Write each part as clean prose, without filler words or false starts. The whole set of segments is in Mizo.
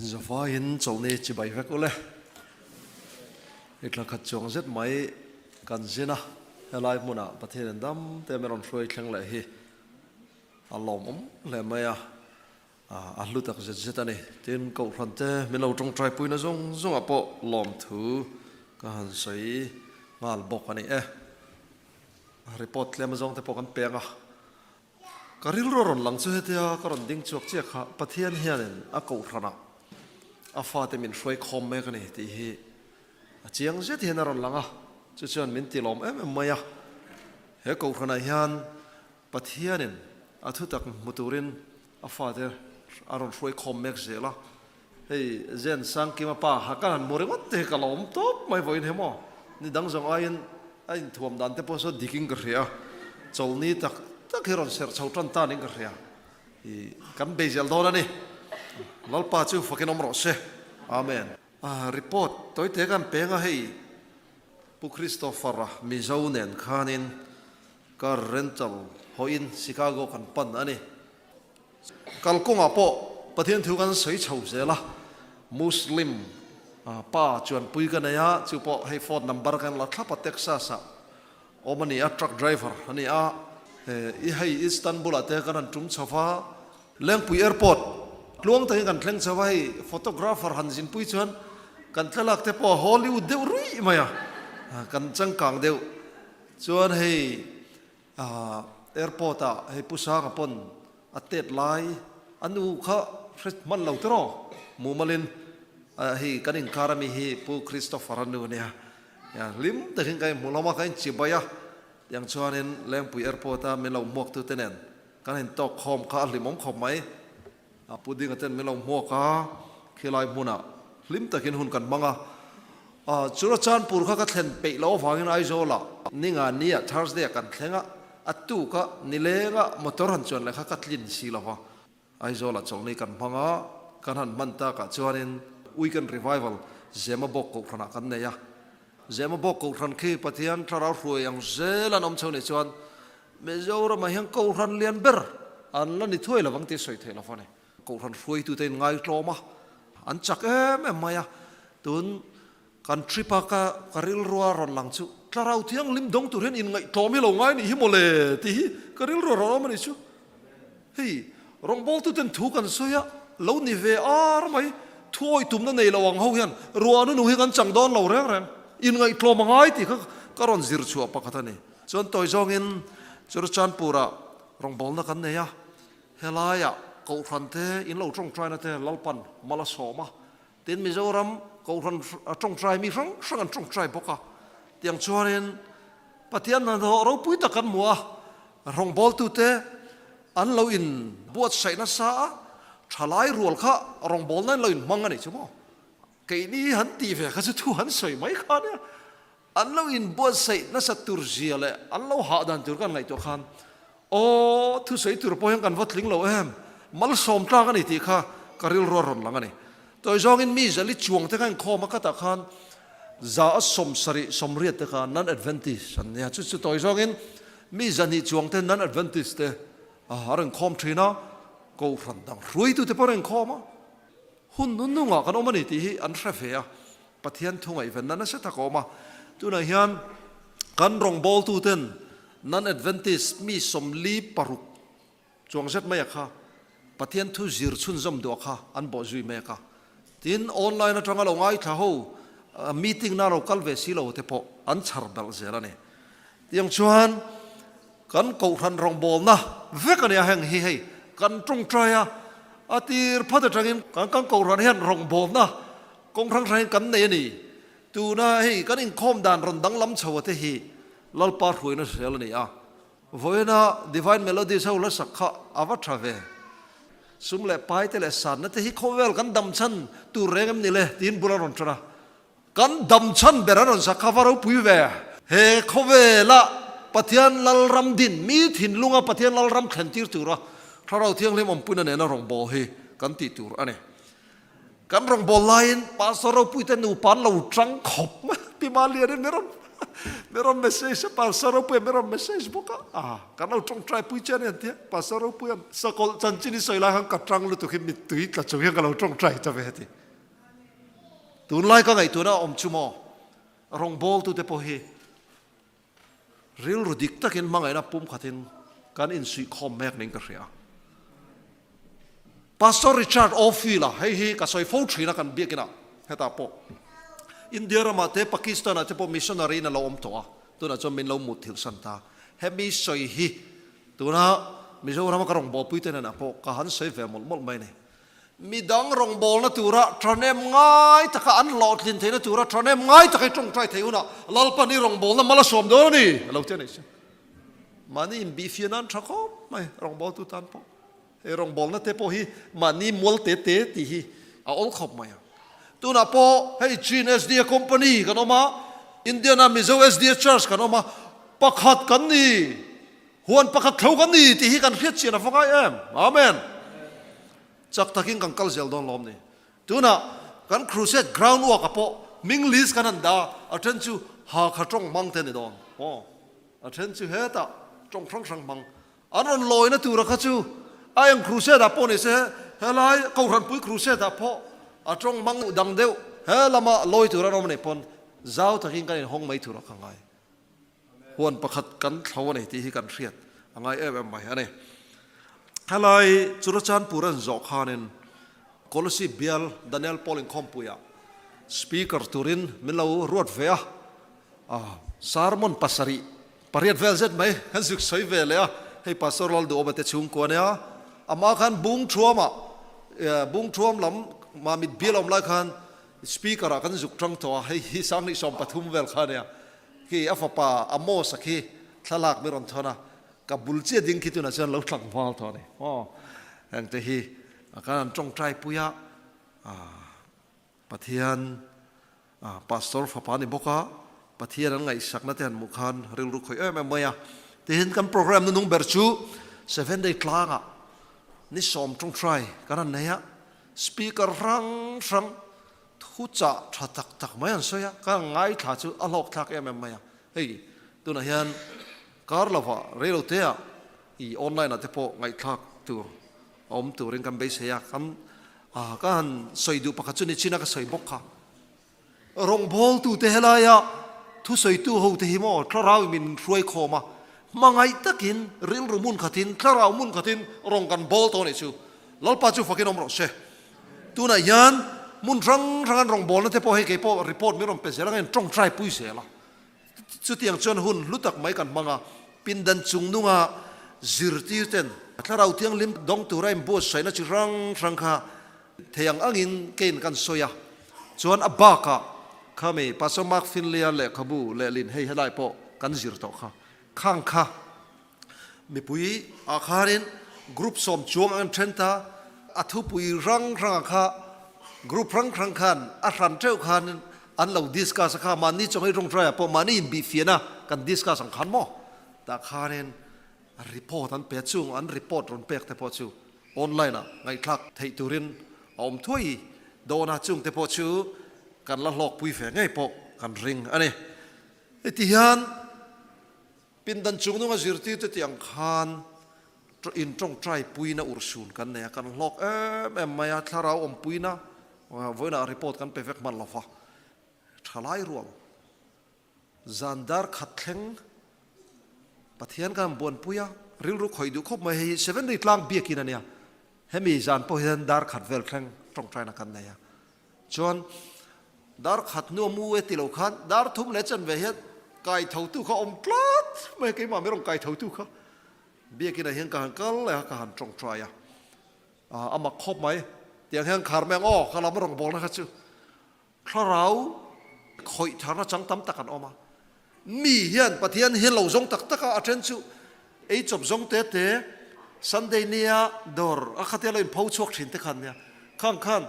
Inzavaiin chawlhni chibai vek ule. I thla khat chuang zet mai kan zin a, helai hmunah Pathianin dam te min rawn hruai thleng leh hi a lawmawm hle mai a, a hlu tak zet zet a ni. Tin, Kohhran te min lo tawngtai puina zawng zawngah pawh lawmthu ka han sawi nghal bawk a ni e. Report tlem azawng te pawh kan peng a. Ka rilru a rawn lang chu hetia ka rawn ding chhuak chiah kha Pathian hianin a kohhranah a fate min hruai khawm mek a ni tih hi a chiang zet hian a rawn lang a, chu chuan min ti lawm em em mai a. He kohhranah hian Pathianin a thutak hmu turin a fate a rawn hruai khawm mek zel a. Hei Zen Sangkima pa ha ka han hmu ringawt te hi ka lawm tawp mai vawiin he maw? Ni dang zawng aiin a inthuam dan te pawh saw dikin ka hria. Chawlni tak tak hi rawn serh chho tan tanin ka hria. I kan bei zel dawn a ni. Lalpa chu fakin awm rawh se. Amen. Report tawite kan peng a hei Pu Christopher-a Mizo nen khanin car rental hawiin Chicago kan pan a ni. Kalkawngah pawh Pathian thu kan sawi chho zel a, Muslim pa chuanpui ka nei a, chu pawh hei phone number kan la thlap a, Texas ah awm a ni a, truck driver a ni a, i hei Istanbul ah te kan han tum chho va, Lengpui airport tluang takin kan thleng chho va, hei photographer han zinpui chuan kan thlalak te pawh a Hollywood deuh ruih mai a, kan changkang deuh chuan hei Airport ah hei Pu Sanga pawn a tet lai a nu kha hre hman lo tiraw mumalin hei kan inkar ami hi Pu Christopher a nu ania hlim takin ka inhmu hlawm a ka inchibai a tiang chuanin Lengpui airport a min lo hmuak tu te nen kan intawk khawm kha a hlimawm khawp mai Pu Dinga ten min lo hmuak a khilai hmunah hlim takin hun kan hmang a. Churachandpur kha ka thlen peih loh avangin Aizawlah ninga nia Thursday ah kan thleng a, a tuk a nilenga motor han chuan leh kha ka tlin si lo va. Aizawlah chawlhni kan hmang a, kan han hman takah chuanin Weekend Revival Zemabawk Kohhranah kan nei a. Zemabawk Kohhran khi Pathian thlarau hruai ang zel an awm chho nih chuan Mizoramah hian Kohhran lian ber an la ni thuai lovang tih sawi theih lo a ni. Kohhran hruaitute in ngaitlawm a, an chak em em mai a, tun kan trip a ka ka rilrua rawn lang chu Tlarau Thianghlim dawng tur hian inngaihtlawm hi lo ngai nih hi mawle tih hi ka rilrua rawn awm a nih chu. Hei rawngbawltuten thu kan sawi a, lo ni ve ar mai, thuawi tumna nei lo ang ho hian ruahna nung hi kan chang dawn lo reng reng, inngaihtlawm a ngai tih kha ka rawn zir chhuah pakhat a ni. Chuan tawi zawngin Churachandpur-ah rawngbawlna kan nei a, Helaiah Kohhran te in lo tawngtaina te Lalpan mal a sawm a, tin Mizoram Kohhran tawngtai mi hrang hrang an tawngtai bawk a, tiang chuanin Pathian hnathawh ropui tak kan hmu a, rawngbawltute an lo in buatsaih nasa a, thalai rual kha rawngbawlna in lo in hmang a nih chu maw? Keini han tih ve kha chu thu han sawi mai kha nia, An lo inbuatsaih nasat tur zia leh an lo hah dan tur kan ngaihtuah khan, Aw, thusawi tur pawh hian kan va tling lo em, malsawm tlak a ni tih kha ka rilru a rawn lang a ni. Tawi zawngin mi zali chuang te kha inkhawm a khatah khan za a 70 80 te kha non-Adventist an nia. Chu chu tawi zawngin mi zahnih chuang te non-Adventist te a rawn khawm thin a, Kohhran dang hruaitute pawh a rawn khawm a, hun nungnungah kan awm a ni tih hi an hre ve a. Pathian thu ngaihvenna nasa tak a awm a, tunah hian kan rawngbawltuten Non-Adventist mi 46 chuang zet mai a kha Pathian thu zir chhunzawm duh a kha an bawh zui mek a. Tin, online atanga lo ngaithla ho meeting na lo kal ve si lo te pawh an chhar belh zel a ni. Tiang chuan kan kohhran rawngbawlna vek a nia heng hi hei kan tawngtai a, a tir phat atangin kan kan kohhran hian rawngbawlna Kawng hrang hrangin kan nei a ni. Tuna hei kan inkhawm dan rawn danglam chho a te hi Lalpa hruaina zel a ni a. Vawiina Divine Melodies ho hla sak kha a va tha ve. Sum leh pai te leh sanna te hi khawvel kan dam chhan tur reng em ni le tiin bul a rawn tan a. Kan dam chhan ber a rawn sak kha va ropui ve. He khawvela Pathian Lalram din, mi thinlunga Pathian Lalram thlen tir tura Thlarau Thianghlim awmpuina nena rawngbâwl hi kan tih tur a ni. Kan rawngbâwl laiin Pastor Ropuite nupa an lo ṭang khawp mai a, Pi Malianin mi rawn Mi rawn message a, Pastor Ropuia mi rawn message bawk a, ah kan lo tawngtai pui che a ni an ti a, Pastor Ropuia'n sakawlh chanchin i sawi lai khan ka tang lutuk hi mittui tla chung hian ka lo tawngtai ta ve a ti. Tunlai ka ngaihtuahna a awm chu maw, rawngbawltute pawh hi Rilru dik takin hmangaihna pumkhatin kan insuihkhawm mek niin ka hria. Pastor Richard Ofield-a, hei hi ka sawi fo thin a kan biakinah hetah pawh India ramah te Pakistan-ah te pawh missionary in a lo awm tawh a, tunah chuan min lo mut thilh san ta. Hemi sawi hi tuna Mizorama ka rawngbawlpui te hnenah pawh ka han sawi ve mawlh mawlh mai a ni. Midang rawngbawlna tura ṭhahnem ngai taka an hlawhtlin theihna tura ṭhahnem ngai taka i ṭawngṭai theih hunah Lalpan i rawngbawlna mal a sawm dawn a ni, a lo ti a nih chu. Mahni inbihfiah nan ṭha khawp mai rawngbawltu tan pawh. Hei rawngbawlna te pawh hi mahni mual te te tih hi a awl khawp mai a. Tunah pawh hei Chin SDA Company kan awm a, Indian-a Mizo SDA Church kan awm a, pakhat kan ni. Huan pakhat tho kan ni tih hi kan hriat chian a va ngai em? Amen. Chak takin kan kal zel dawn lawm ni. Tunah kan crusade ground work ah pawh hming list kan han dah a, a then chu Hakha tawng hmang te a ni dawn. Aw, a then chu hetah tawng hrang hrang hmang. An rawn lawina tura kha chu a eng crusade ah pawh ni se, helai Kohhranpui crusade ah pawh a tawng hmang dang deuh he lama lawi tur an awm a nih pawn zau takin kan inhawng mai tur a ka ngai. Huan pakhat kan thlo a ni tih hi kan hriat a ngai em em mai a ni. Helai Churachandpur an zawh khanin Kolasib bial Daniel Paul inkhawmpuiah Speaker turin min lo ruat ve a, sermon pasarih pariat vel zet mai kan zuk sawi ve leh a, hei Pastor Lalduhawma te chhungkua nia, amah khan Bungthuamah Bungthuam lam Mamit bial a awm lai khan Speaker ah kan zuk tang tawh a, hei hi 2013 vel kha nia, Khi a fapa Amos-a khi thlalak mi rawn thawn a, ka bul chiah ding khi tunah chuan lo tlangval tawh a ni. Aw, hengte hi kan han tawngtai pui a, Pathian pastor fapa ni bawk a, Pathian an ngaihsakna te han hmuh khan rilru khawih em em mai a. Tihin kan program nunung ber chu Seven Day tlangah ni sawm tawngtai kan han nei a, speaker hrang hrang Thu chah tha tak tak mai an sawi a, ka ngaithla chu a hlawk thlak em em mai a. Hei tunah hian kar lovah reiloteah i online ah te pawh ngaihthlak tur a awm turin kan beisei a, kan ka han sawi duh pakhat chu ni chin a ka sawi bawk kha. Rawngbawltute helaia thusawitu ho te hi maw thlarau in min hruai khawm a, hmangaih takin rilru hmun khatin thlarau hmun khatin rawn kan bawl tawh a nih chu. Lalpa chu fakin awm rawh se. Tunah hian hmun hrang hrang an rawngbawlna te pawh hei kei pawh report min rawn pe zel ang a, tawngtai pui zel a. Chutiang chuan hun hlu tak mai kan hmang a, pindan chung nunga zirtir ten Thlarau Thianghlim dawng tura inbuatsaihna chi hrang hrang kha thei ang angin kein kan sawi a. Chuan a bakah khami Pastor Mark Finley-a lehkhabu lehlin hei helai pawh kan zir tawh kha, khang kha Mipui ah khanin group sawm chuang an then ta, a thupui hrang hrangah kha group hrang hrang khan a hran teuh khan an lo discuss a kha, mahni chaw ei tawngtai ah pawh mahni inbihfiahna kan discuss ang khan maw? Tah khanin report an pe a, chung an report rawn pek te pawh chu online ah ngaihthlak theih turin a awm thuai dawn a, chung te pawh chu kan la hlawkpui ve ngei pawh kan ring a ni. Heti hian. Pindan chungnunga zirtirte tih ang khan in tawngtai puina urhsun kan nei a, kan hlawk em em mai a, thlarau awmpuina vawiinah report kan pe vek hman lo va, thalai rual zan dar khat thleng Pathian kan buanpui a, rilru khawih duh khawp mai, hei hi Seven Day tlang biakin a nia, hemi zan pawh hian dar khat vel thleng tawngtaina kan nei a. Chuan dar khat hnu a mu e ti lo khan dar thum leh chanve hian kai tho tu kha awm tlat mai a, keimah mi rawn kai tho tu kha biakin ah hian ka han kal leh a, ka han tawngtai a, a mak khawp mai, tiang hian khar mai ang aw, ka lam a rawn bawlna kha chu thlarau khawih tharna chang tam tak an awm a, mi hian Pathian hian lo zawng tak tak a, a then chu ei chawp zawng te te Sunday nia dawr a khatia lo inpho chhuak thin te khan nia, khang khan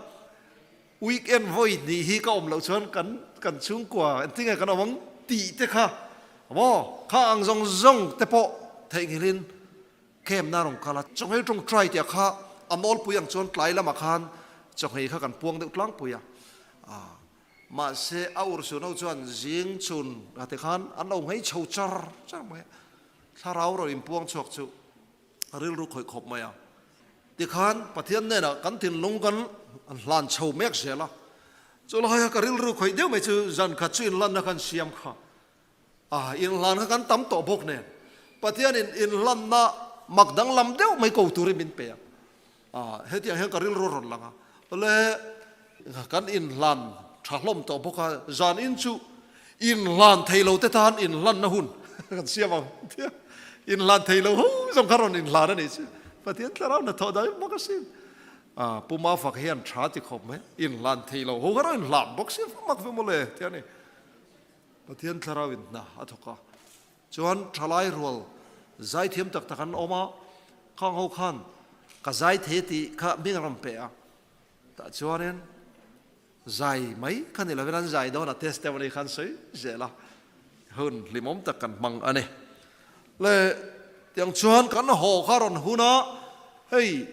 weekend vawi hnih hi ka awm loh chuan kan kan chhungkua engtinge kan awm ang tih te kha maw kha ang zawng zawng te pawh theihnghilhin Camp na rawn kal a, chawnghei tawng try tih a kha a nawlpui ang chuan tlai lamah khan chawnghei kha kan puang deuh tlangpui a. Mahse a urhsun ho chuan zing chhun a ti khan an lo nghei chho char char mai a, thlarau rawn inpuang chhuak chu rilru khawih khawp mai a. Tikhan Pathian hnenah kan thinlung kan hlan chho mek zel a, chulaia ka rilru khawih deuh mai chu zan khat chu inlanna khan siam kha a, inhlan kha kan tam tawh bawk nen Pathianin inhlanna mak danglam deuh mai ko turin min pe a, hetiang hian ka rilru a rawn lang a, awle kan inhlan tha hlawm tawh bawk a, zan in chu inhlan thei lo te tan inhlanna hun kan siam ang tia inhlan thei lo ho zawng kha rawn inhlan a nih chu Pathian thlarau hnathawh dai bawk asin. Pu Mafak hian tha ti khawp mai, inhlan thei lo ho kha rawn inhlan bawk si mak ve mawle tia ni. Pathian thlarau in hna a thawk a, chuan thalai rual zaithiam tak tak an awm a, khang ho khan ka zai thei tih kha hming a rawn pe a, tah chuanin zai mai kha ni lovin an zai dawn a testimony khan sawi zel a, hun hlimawm tak kan hmang a ni. Le tiang chuan kan haw kha rawn hun a, hei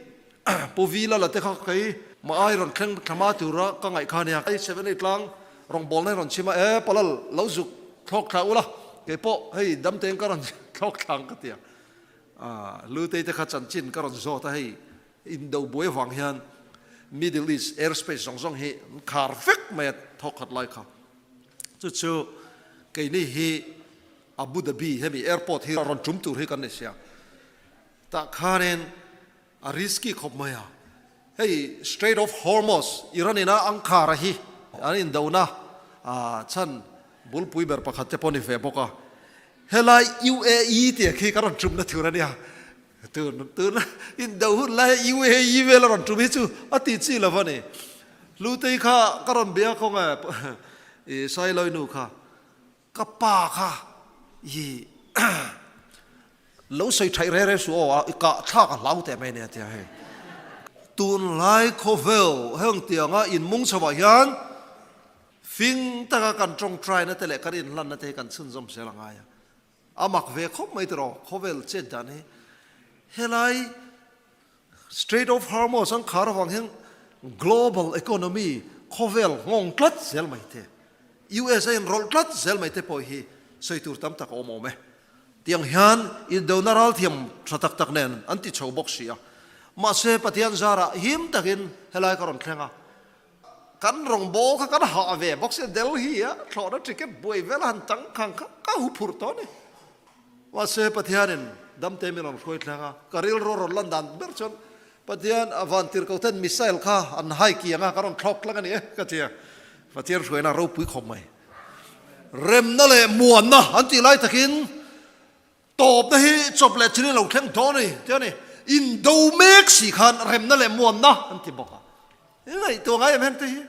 Pu Vila la te kha kei mah ai rawn thleng thlama tura ka ngaih kha nia. Hei 78 tlang rawngbawlna hi rawn chim a, e Palal lo zuk thlawk thla ula, kei pawh hei damteng ka rawn thlawk thlang ka ti a. Lutei te kha chanchin ka rawn zawt a, hei indo buai avang hian Middle East airspace zawng zawng hi an khar vek mai a thawk khat lai kha. Chu chu keini hi Abu Dhabi hemi airport hi rawn tum tur hi kan ni sia. Tah khanin a risky khawp mai a, hei Strait of Hormuz, Iran ina Ankara hi an indona chhan bulpui ber pakhat te pawh ni ve bawk a, helai UAE tih khi ka rawn tumna tur a nia, tun tun indo hun lai UAE vel a rawn tum hi chu a ti chi lo a ni. Hlutei kha ka rawn bia kawng e, i Sailoi nu kha. Ka pa kha i lo sawi thaih re re suh aw, i kah thlak a hlau teh mai nia tia hei. Tunlai khawvel heng tianga inmung chho ah hian fing taka kan tawngtaina te leh kan inhlanna te hi kan chhunzawm zel a ngai a. A mak ve khawp mai tiraw khawvel chet dan hi. Helai Strait of Hormuz an khar avang hian global economy khawvel nghawng tlat zel mai te, USA in rawlh tlat zel mai te pawh hi sawi tur tam tak a awm awm e. Tiang hian indona ralthiam tha tak tak nen an ti chho bawk si a. Mahse Pathian zarah him takin helai ka rawn thleng a. Kan rawngbâwl kha kan hah ve bawk sia, Delhi a thlawhna ticket buai vel a han chang khang kha ka hu phurh tawh a ni. Mahse Pathianin damte min rawn hruai thleng a, ka rilru a rawn lan dan ber chuan Pathian a van tir ko ten missile kha an hai kiang a, ka rawn thlawk tlang a ni e ka ti a. Pathian hruaina ropui khawp mai. Remna leh muanna an tih lai takin Tawpna hi chawp leh thil in lo thleng dawn a ni tih a ni. Indo mek si khan remna leh muanna an ti bawk a. I ngaihtuah ngai em heng te hi?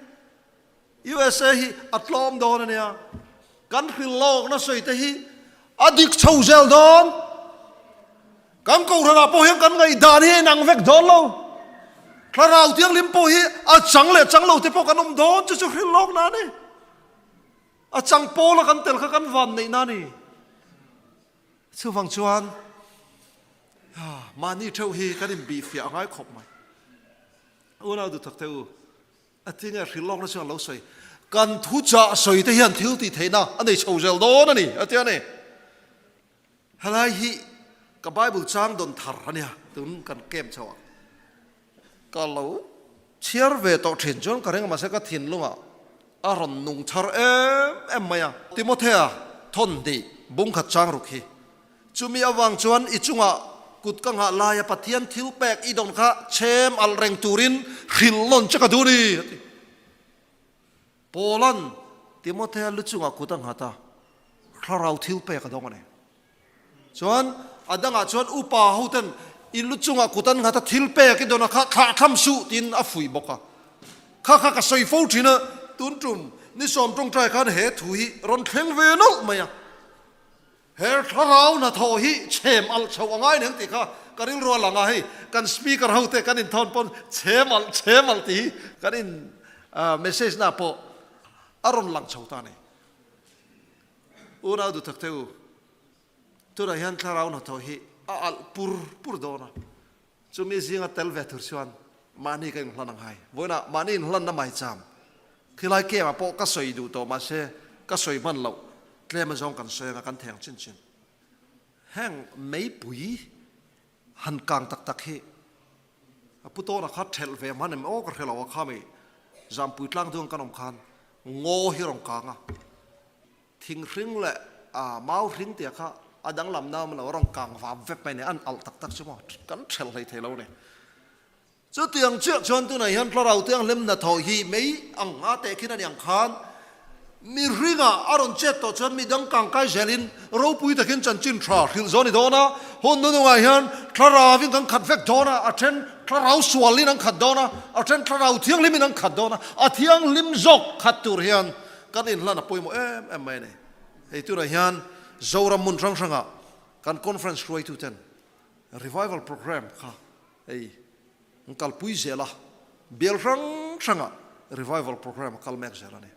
USA hi a tlawm dawn a nia. Kan hrilhlawkna sawi te hi a dik chho zel dawn. Kan kohhranah pawh hian kan ngaihdan hi a inang vek dawn lo. Thlarau Thianghlim pawh hi a chang leh chang lo te pawh kan awm dawn chu chu hrilhlawkna a ni. A chang pawla kan tel kha kan van neihna a ni. Chuvang chuan mahni theuh hi kan inbihfiah a ngai khawp mai. Unau duhtak te u, a tinge hrilhlawkna chuan lo sawi, kan thuchah sawi te hian thil tih theihna a nei chho zel dawn a ni, a ti a ni. Helai hi ka Bible chang dawn thar a nia, tun kan camp chho ah ka lo chhiar ve tawh thin chuan ka ring a, mahse ka thinlungah a rawn nung thar em em mai a. Timothea thawn hnih bung khat chang ruk hi chumi avang chuan i chungah kut ka nghah laia Pathian thil pek i dawn kha chhem alh reng turin hrilh lawn che ka duh a ni, a ti. Paula'n Timothea lu chungah kut a nghat a, thlarau thil pek a dawng a ni. Chuan a dangah chuan upa hoten i lu chungah kut an nghat a, thil pek i dawn a kha thlah tham suh tiin a fuih bawk a. Kha kha ka sawi fo thin a, tun tum ni sawm tawngtai khan he thu hi rawn thleng ve nawlh mai a. He thlarau hnathawh hi chhem alh chhoh a ngai neng tih kha ka rilru a lang a, hei kan speaker ho te kan inthawn pawn chhem alh chhem alh tih hi kan in message na pawh a rawn lang chho ta a ni. Unau duhtak te u, tunah hian thlarau hnathawh hi a alh pur pur dawn a, chumi zinga tel ve tur chuan mahni ka inhlan ang hai. Vawiinah mahni inhlanna maicham. Khilai camp ah pawh ka sawi duh tawh mahse ka sawi hman loh tlem azawng kan sawi anga kan theng chin chin. Heng meipui han kang tak tak hi a pu tawna kha thelh ve hman em aw ka hre lo a khami Zampui tlang duang kan awm khan ngaw hi rawn kang a, thing hring leh mau hring tia kha a danglam na awm lo a rawn kang vap vep mai nia an alh tak tak chu maw kan thelh hlei thei lo a ni. Chutiang chiah chuan tunah hian thlarau thianghlim hnathawh hi mei ang a teh khin a ni ang khan mihringah a rawn chet tawh chuan midang kangkai zelin ropui takin chanchin tha hrilh zawh a ni dawn a, hun nunungah hian thlarauvin kan khat vek dawn a, a then thlarau sualin an khat dawn a, a then thlarau thianghlimin an khat dawn a, a thianghlim zawk khat tur hian kan inhlan a pawimawh em em mai a ni. Hei tunah hian Zoram hmun hrang hrangah kan conference hruaituten revival programme kha Hei an kalpui zel a, bial hrang hrangah revival programme a kal mek zel a ni.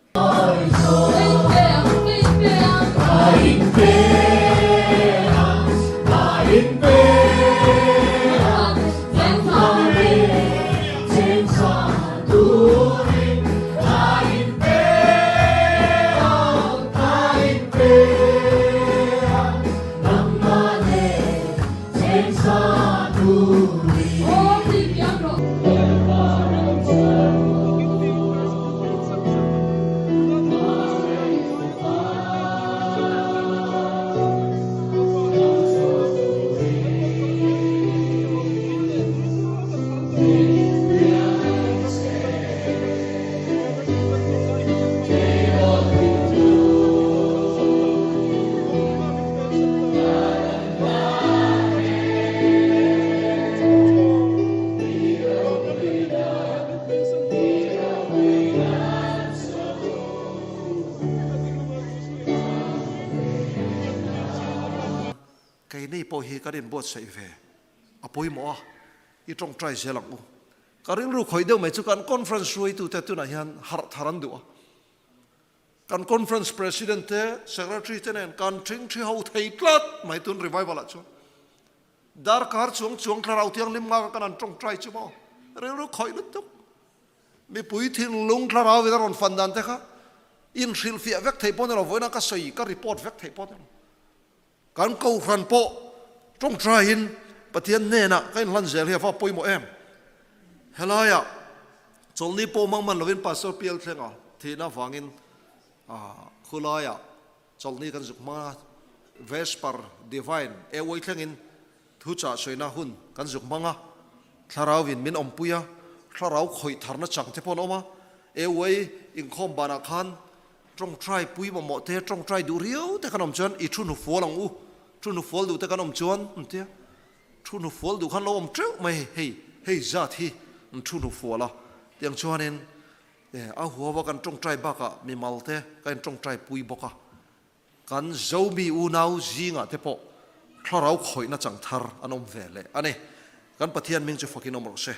Keini pawh hi kan inbuatsaih ve a pawimawh a, i tawngtai zel ang u. Ka rilru khawih deuh mai chu kan conference hruaitute tunah hian harh thar an duh a. Kan conference president te, secretary te nen kan thingthi ho thei tlat mai tun revival ah chuan. Darkar chuang chuang thlarau thianghlim nga kan an tawngtai chu maw? Rilru khawih lutuk. Mipui thinlung thlarau in a rawn fan dan te kha inhrilhfiah vek theih pawh ni lo, vawiin a ka sawi ka report vek theih pawh ni lo. Kan kohhran pawh tawngtaiin Pathian hnenah ka inhlan zel hi a va pawimawh em? Helaiah chawlhni pawh mang man lovin Pastor Pial thlenga thihna avangin khulaiah chawlhni kan zuk hmang a, Vesper Divine AY thlengin thuchah sawina hun kan zuk hmang a, Thlarauin min awmpui a, thlarau khawih tharna chang te pawh an awm a, AY inkhawm banah khan Tawngtai pui mamawh te, tawngtai duh riau te kan awm chuan i thu hnufual ang u, thu hnufual duh te kan awm chuan an tia, thu hnufual duh khan lo awm teuh mai hei, hei zat hi an thu hnufual a, tiang chuanin a huava kan tawngtai bakah mimal te ka intawngtai pui bawk a, kan Zomi unau zingah te pawh thlarau khawihna chang thar an awm ve leh a ni, kan Pathian hming chu fakin awm rawh se.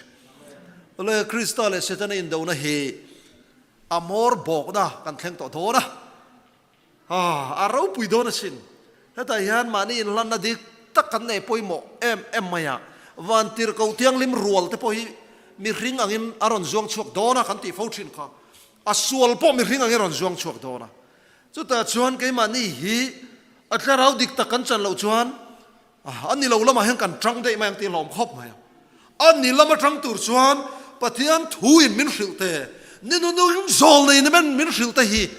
Awle Krista leh Setana indona hi A hmawr bawkna kan thleng tawh dawn a, a ropui dawn asin. Hetah hian mahni inhlanna dik tak kan nei pawimawh em em mai a, Vantirhkoh Thianghlim rual te pawh hi mihring angin a rawn zuang chhuak dawn a kan tih fo thin kha, a sual pawh mihring angin a rawn zuang chhuak dawn a. Chutah chuan keimahni hi a thlarau dik tak kan chan loh chuan A ni lo lamah hian kan tang daih mai ang tih hlawm khawp mai a. A ni lama tang tur chuan Pathian thuin min hrilh te, ni nunung zawl nei namen min hrilh te hi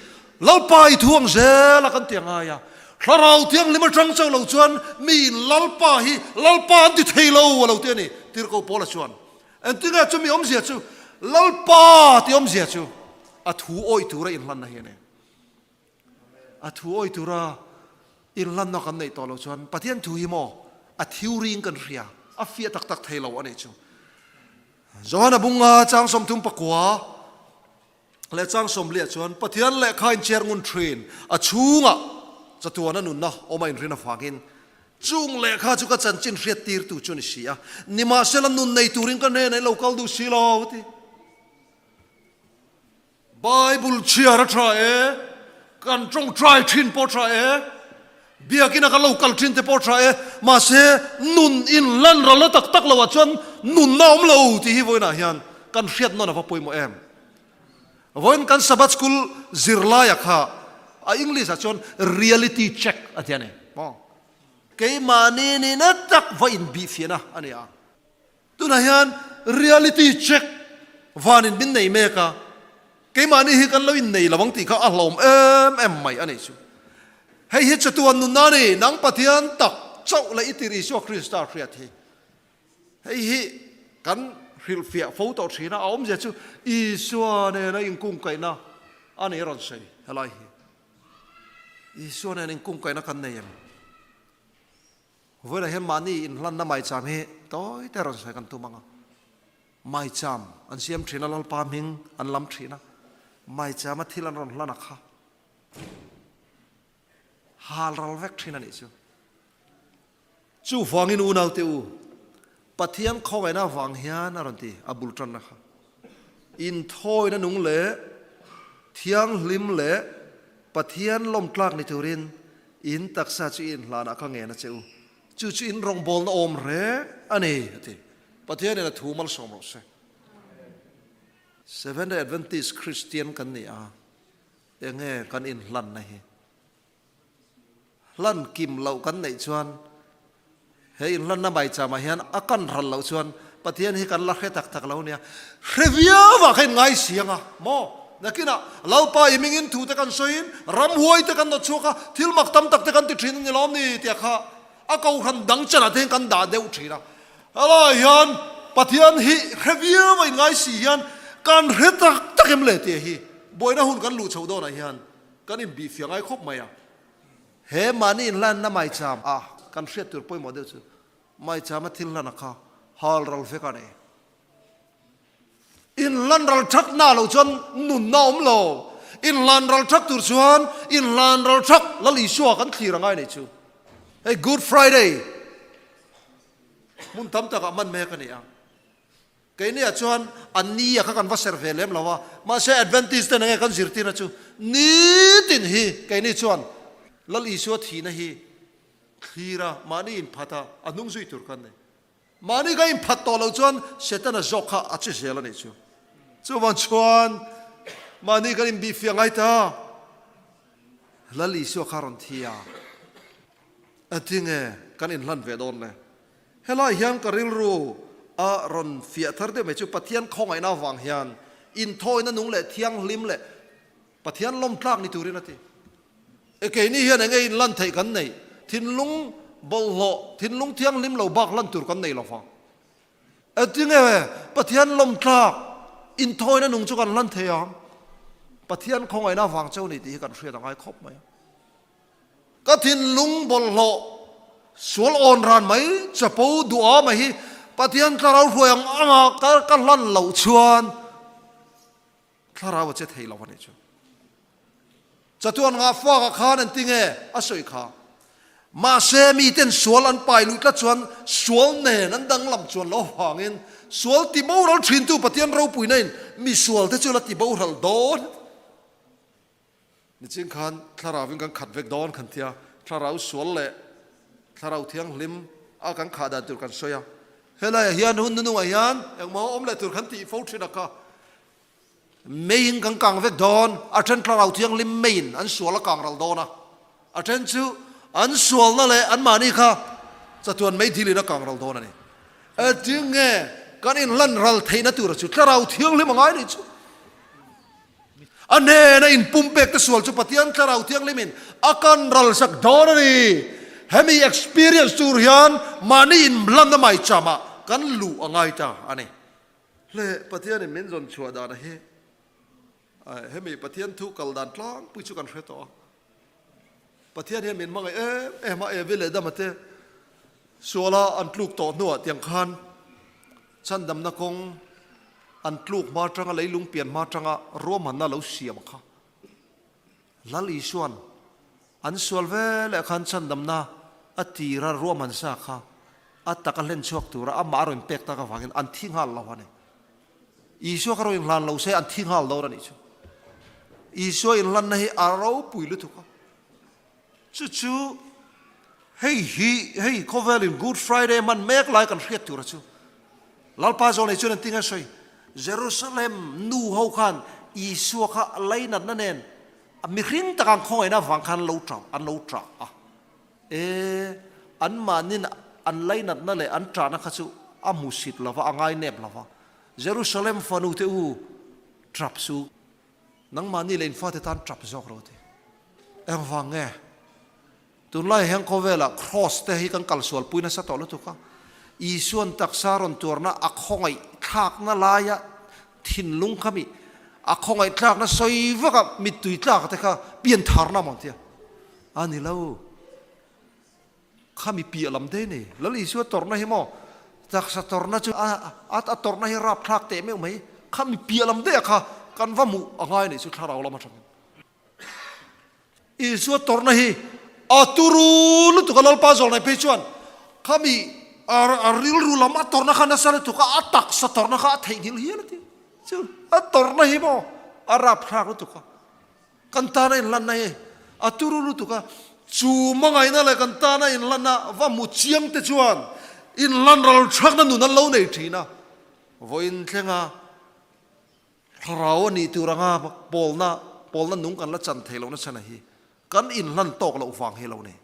Lalpa i thu ang zel a kan ti a ngai a. Thlarau Thianghlim atang chauh lo chuan miin Lalpa hi Lalpa an ti thei lo a lo ti a ni, Tirhkoh Paula chuan. Engtinge chumi awmzia chu Lalpa tih awmzia chu a thu awih tura inhlanna hi a ni. A thu awih tura inlanna kan neih tawh loh chuan Pathian thu hi maw a theory in kan hria, a fiah tak tak thei lo a nih chu. Johana bunga chang 39 leh chang 40 chuan Pathian lehkha in chair ngun thin, a chhungah chatuana nunna awm a inrin avangin chung lehkha chu ka chanchin hriat tirtu chu a ni si a, nimahsela nun nei turin ka hnenah in lo kal duh si lo a ti. Bible chhiar a tha e, kan tawngtai thin pawh tha e, biakina kan lo kal thin te pawh tha e, mahse nun in lan ral na tak tak loah chuan nunna awm lo tih hi vawiinah hian kan hriat nawn a va pawimawh em. Vawiin kan Sabbath School zirlaia kha a English ah chuan reality check a ti a ni maw? Keimahni nihna tak va inbihfiahna a ni a. Tunah hian reality check vanin min nei mek a, keimahni hi kan lo innei lo ang tih kha a hlawm em em mai a nih chu. Hei hi chatuan nunna a ni, nang Pathian tak chauh leh i tir Isua Krista hriat hi. Hei hi kan hrilhfiah fo tawh thin a, a awmzia chu Isua nena inkungkaihna a ni rawn sawi helai hi. Isua nen inkungkaihna kan nei em? Vawilah hian mahni inhlanna maicham hi tawi te rawn sawi kan tum ang a. Maicham an siam thin a, Lalpa hming an lam thin a, maichama thil an rawn hlan a kha hal ral vek thin a nih chu. Chuvangin unaute u, Pathian khawngaihna avang hian a rawn ti a bul tanna kha. Inthawina nung leh thianghlim leh Pathian lawmtlak ni turin in taksa chu i inhlanah ka ngen a che u. Chu chu in rawngbawlna awm reng a ni, a ti. Pathianin a thu malsawm rawh se. Seventh-day Adventist Kristian kan ni a, enge kan inhlanna hi? Hlan kim loh kan neih chuan he inhlanna maicham ah hian a kan ral loh chuan Pathian hi kan la hre tak tak lo nia. Hre viau ah kha in ngai siang a maw? Nakinah Lalpa i mingin thu te kan sawiin ramhuai te kan nawt chhuak a, thil mak tam tak te kan ti thin a ni lawm ni tia kha a kohhran dang chanah te hian kan dah deuh thin a. Helaiah hian Pathian hi hre viau a in ngai si hian kan hre tak tak em le tia hi buaina hun kan luh chhoh dawnah hian Kan inbihfiah ngai khawp mai a. He mahni inhlanna maicham a kan hriat tur pawimawh deuh chu maichama thil hlan a kha hal ral vek a ni. Inhlan ral thak na lo chuan nunna awm lo. Inhlan ral thak tur chuan inhlan ral thak Lal Isua kan thlir a ngai nei chu. Hei Good Friday hmun tam takah hman mek a ni a. Keiniah chuan a ni a kha kan va ser ve lem lo a, mahse Adventist ten enge kan zirtirna chu nitin hi keini chuan Lal Isua thihna hi thlir a, mahni inphat a, a hnung zui tur kan nei. Mahni ka inphat tawh loh chuan Setana zawk kha a che zel a nih chu. Chuvang chuan mahni kan inbihfiah ngai ta. Lal Isua kha rawn thi a, atinge kan inhlan ve dawn le? Helai hian ka rilru a rawn fiah thar deuh mai chu Pathian khawngaihna avang hian inthawina nung leh thianghlim leh Pathian lawmtlak ni turin a ti. E keini hian enge inlan theih kan neih? Thinlung bawlhhlawh, thinlung thianghlim lo bak lan tur kan nei lo vang. E tinge Pathian lawmtlak inthawina nung chu kan lan thei ang? Pathian khawngaihna avang cheu ni tih hi kan hriat a ngai khawp mai a. Ka thinlung bawlhhlawh sual awn ran mai chapo duh a mai hi Pathian thlarau hruai ang anga ka ka hlan loh chuan thlarau a che thei lo a nih chu. Chatuan ngah fak ah khan an ti nge a sawi kha. Mahse miten sual an pai luh tlat chuan sual nen an danglam chuan lo avangin sual ti boral thintu Pathian ropuina in misual te chu la ti boral dawn. Nichin khan thlarauin kan khat vek dawn kan tia, thlarau sual leh thlarau thianghlim a kan khah dan tur kan sawi a. Helaiah hian hun nunungah hian engmaw awm leh tur kan tih fo thin a kha. Meiin kan kang vek dawn, a then thlarau thianghlim meiin an sual a kang ral dawn a, a then chu an sualna leh anmahni kha chatuan meidilin a kang ral dawn a ni. Engtinge kan inlan ral theihna tura chu thlarau thianghlim a ngai nih chu. A hnena inpumpek te sual chu Pathian Thlarau Thianghlimin a kan ralsak dawn a ni. Hemi experience tur hian mahni inhlanna maicham-ah kan luh a ngai ta a ni. Hle, Pathianin min zawn chhuah dana hi hemi Pathian thu kal dan tlangpui chu kan hre tawh a. Pathian hian min hmangaih em em a, Evi leh Adama te suala an tluk tawh hnuah tiang khan chhandamna kawng an tluk hma atanga leilung pian hma atanga ruahmanna lo siam kha Lal Isuan an sual ve leh khan chhandamna a tira ruahman sa kha a taka hlen chhuak tura amah a rawn pek tak avangin an thi nghal lo a ni. Isua kha rawn inhlan lo se an thi nghal dawn a nih chu. Isua inhlanna hi a ropui lutuk a. Chu chu hei hi hei khawvelin Good Friday hman mek lai kan hriat tura chu. Lalpa zawh nei chuan an tinga sawi Jerusalem nu ho khan Isua kha lainatna nen mihring tak ang khawngaihna avang khan an lo ṭah an lo ṭah a. E, anmahnin an lainatna leh an ṭahna kha chu a hmusit lo va, a ngainep lo va. Jerusalem fanute u, ṭap su. Nangmahni leh in fate tan ṭap zawk rawh ti. Engvang nge? Tunlai hian khawvelah Kraws te hi kan kalsualpui nasa tawh lutuk a, Isuan taksa rawn tuarna a khawngaih thlakna laia thinlung kha mi a khawngaih tlakna sawi vaka mittui tlak te kha piantharna maw tia a ni lo. Kha mi piah lam te ni. Lal Isua tawrhna hi maw taksa tawrhna chu a a tawrhna hi rapthlak teh meuh mai. Kha mi piah lam daih a kha kan va hmuh a ngai nih chu thlarau lam atangin. Isua tawrhna hi a turu lutuk a, Lalpa zawlnai phei chuan kha mi a rilru lam a tawrhna kha nasa lutuk a, a taksa tawrhna kha a theihnghilh hial a ti. Chu a tawrhna hi maw a rapthlak lutuk a, kan tana inhlanna hi a turu lutuk a, chu hmangaihna leh kan tana inhlanna va hmu chiang te chuan inhlan ral thlakna nun an lo nei thin a, vawiin thlenga Thlarau a nih tur anga pawlna, pawlna nung kan la chan thei lohna chhan a hi kan inhlan tawk loh vang hi lo ni.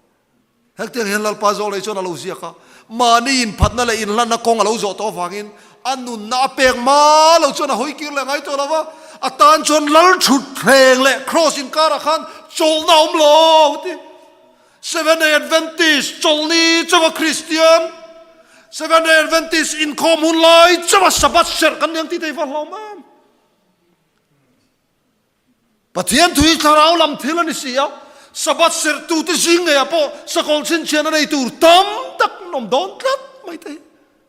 Hetiang hian Lalpa zawh lei chuan a lo ziak a, mahni inphatna leh inhlanna kawng a lo zawh tawh avangin a nunna a pek hma lo chuan a hawi kir leh ngai tawh lo va, a tan chuan lal thut thleng leh kraws inkarah khan chawlhna a awm lo a ti. Seventh-day Adventist chawlhni chauha Kristian, Seventh-day Adventist inkhawm hun lai chauha Sabbath serh kan ni ang tih te hi va hlawm em? Pathian thu hi thlarau lam thil a ni si a, Sabbath serh tute zing ngeiah pawh sakawlh chhinchhian a nei tur tam tak an awm dawn tlat mai te hi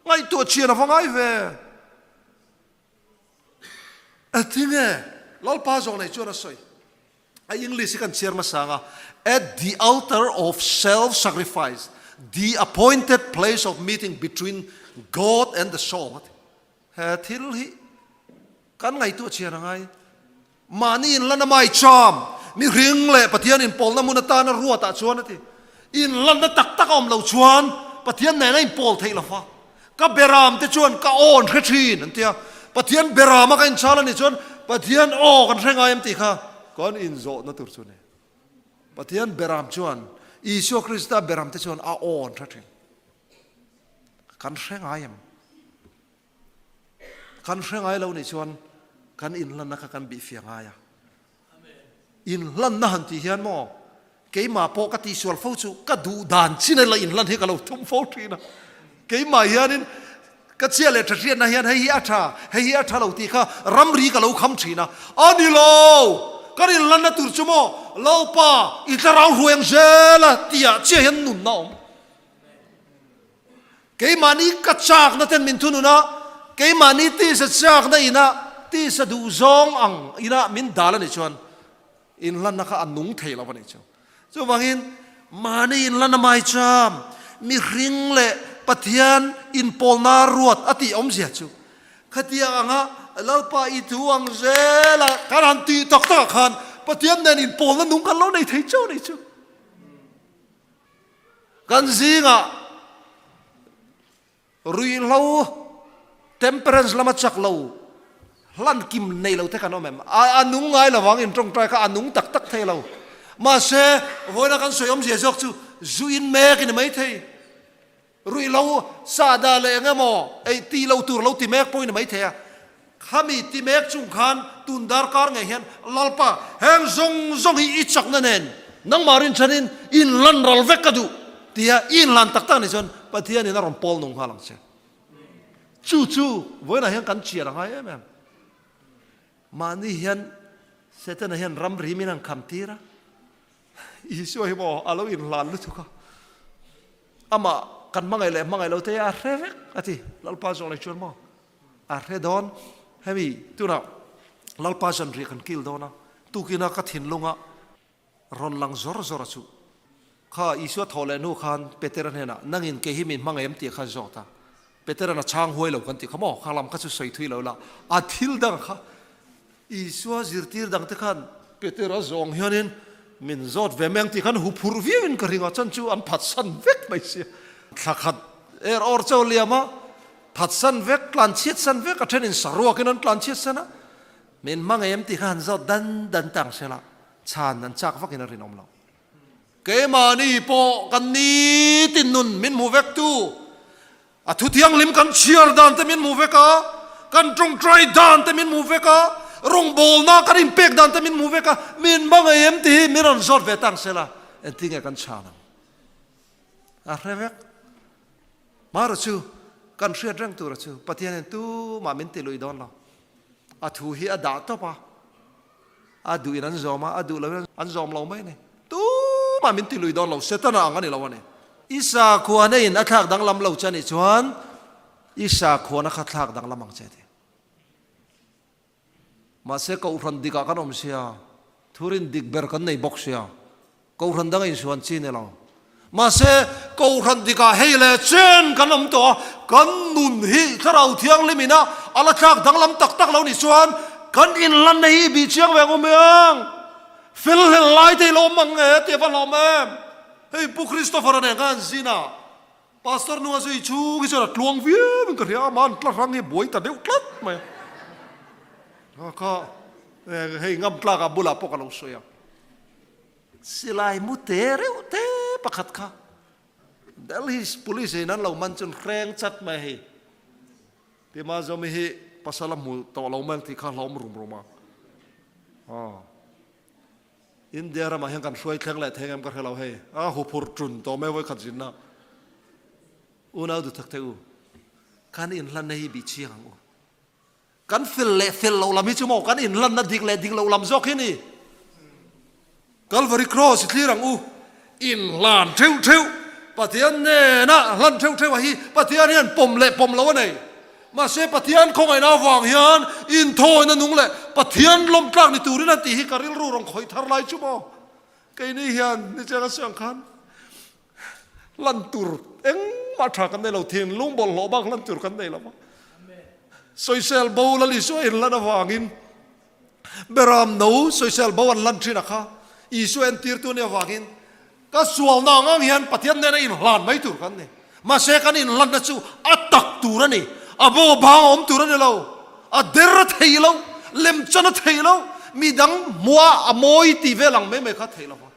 ngaihtuah chhian a va ngai ve. Engtinge Lalpa zawh nei chuan a sawi? A English hi kan chhiar hmasa ang a, At the altar of self-sacrifice, the appointed place of meeting between God and the soul a ti. He thil hi kan ngaihtuah chhiar a ngai. Mahni inlan a maicham, mihring leh Pathian inpawlna hmun atana ruatah chuan a ti. Inlanna tak tak a awm lo chuan Pathian nena inpawl theih lo va. Ka beram te chuan ka aw an hre thin an ti a, Pathian beram a ka inchhal a nih chuan Pathian aw kan hre ngai em tih kha kan inzawhna tur chu a ni. Pathian beram chuan Isua Krista beram te chuan a aw an hre thin. Kan hre ngai em? Kan hre ngai lo nih chuan kan inlanna kha kan bihfiah ngai a. Inhlanna han tih hian maw, keimah pawh ka tihsual fo chu ka duh dan chin a la inhlan hi ka lo tum fo thin a. Keimah hianin ka chhia leh tha hriatna hian hei hi a tha, hei hi a tha lo tih kha ramri ka lo kham thin a. A ni lo, kan inhlanna tur chu maw, Lalpa i thlarau hruai ang zel a tihah chiah hian nunna a awm. Keimahni ka chakna ten min thunun a, keimahni tisa chakna ina tisa duh zawng ang ina min dal a nih chuan inhlanna kha a nung thei lo a nih chu. Chuvangin mahni inhlanna maicham, mihring leh Pathian inpawlna ruat a tih awmzia chu khatiang anga Lalpa i thu ang zela kan han tih tak takah khan Pathian nen inpawlna nung kan lo nei thei chauh a nih chu. Kan zingah ruihhlo temperance lama chak lo hlan kim nei lo te kan awm em? A nung ngai lo vang in tawngtai kha a nung tak tak thei lo. Mahse, vawiina kan sawi awmzia zawk chu zu in mek i ni maithei. Ruihhlo sahdah leh eng emaw ei tih lo tur lo ti mek pawhin a mai thei a. Khami ti mek chung khan tun darkar ngei hian Lalpa heng zawng zawng hi i chakna nen nangmah rinchhanin inhlan ral vek ka duh tia i inhlan tak tak nih chuan Pathianin a rawn pawl nung nghal ang che. Chu chu vawiinah hian kan chian a ngai em em. Mahni hian Setana hian ramri min han kham tir a. Isua hi maw a lo inhlan lutuk a, amah kan hmangaih leh hmangaih lo te a hre vek a ti. Lalpa zawng leh chuan maw a hre dawn. Hemi tunah Lalpa zanriah kan kil dawn a, tukina ka thinlunga rawn lang zawr zawr a chu. Kha Isua thawh leh hnu khan Petera hnenah, Nangin kei hi min hmangaih em tih kha zawt a. Petera'n a chhang huai lo kan ti kha maw? Kha lam kha chu sawi thui lo la, a thil dang kha Isua zirtir dang te khan Petera zawng hianin min zawt ve mai ang tih khan huphurh viauin ka ring a, chan chu an phatsan vek mai sia. Thla khat er awr chauh liam a, phatsan vek, tlanchhiatsan vek, a thenin saruakin an tlanchhiatsan a. Min hmangaih em tih kha han zawt dan dan tang sela chhan an chak vakin a rinawm lo. Keimahni pawh kan nitin nun min hmu vek tu, a thu thianghlim kan chhiar dan te min hmu vek a, kan tawngtai dan te min hmu vek a, rawngbawlna kan inpek dan te min hmu vek a, min hmangaih em tih hi min rawn zawt ve tang sela engtin nge kan chhan ang? A hre vek. Mara chu kan hriat reng tura chu Pathianin tumah min ti lui dawn lo. A thu hi a dah tawp a, a duhin an zawm a, a duh loin an zawm lo mai a ni. Tumah min ti lui dawn lo, Setana ang a ni lo a ni. I sakhuana in a thlak danglam lo che a nih chuan i sakhuana kha thlak danglam ang che ti. Mahse Kohhran dikah kan awm sia, thurin dik ber kan nei bawk sia, Kohhran danga insuan chi ni lo. Mahse Kohhran dikah hei leh chen kan awm tawh a, kan nun hi Thlarau Thianghlim ina a la thlak danglam tak tak lo nih chuan kan inlanna hi bih chiang ve ang awm ang. Fel hlel lai te hi lo awm ang e tih a va hlawm em. Hei Pu Christopher-a nen khan an zin a. Pastor nu a zui chhung hi chuan a tluang viau in ka hria a, mahni tla hrang hi buai ta deuh tlat mai a. Kha hei ngam tlak ah bulah pawh ka lo sawi a. Silai mu te reuh te pakhat kha Delhi police in an lo man chun hreng chat mai hei. Tima zawmi hi pasal a hmu tawh lo mai ang tih kha hlawm rum rum a. India ramah hian kan hruai thleng leh theng em ka hre lo hei. A huphurh ṭun tawh mai vawikhat zinna. Unau duhtak te u, kan inhlanna hi bih chiang ang u. Kan fel leh fel loh lam hi chu maw kan inhlanna dik leh dik loh lam zawk hi ni. Calvary Cross i thlir ang u. Inhlan theuh theuh, Pathian hnena hlan theuh theuh a hi Pathian hian pawm leh pawm lo a nei. Mahse Pathian khawngaihna avang hian inthawina nung leh Pathian lawmtlak ni turin an tih hi ka rilru rawn khawih thar lai chu maw? Keini hian ni chiang a siang khan hlan tur engmah tha kan nei lo, thinlung bawlhhlawh bak hlan tur kan nei lo va. Sawisel bo Lal Isua inlan avangin Beram no sawisel bo an lan thin a kha Isua entirtu a nih avangin Ka sualna ang ang hian Pathian nena inhlan mai tur kan ni. Mahse kan inhlanna chu a tak tur a ni. A bo bang a awm tur a ni lo. A der a thei lo, lemchan a thei lo, midang hmuah a mawi tih vel ang mai mai kha a thei lo va.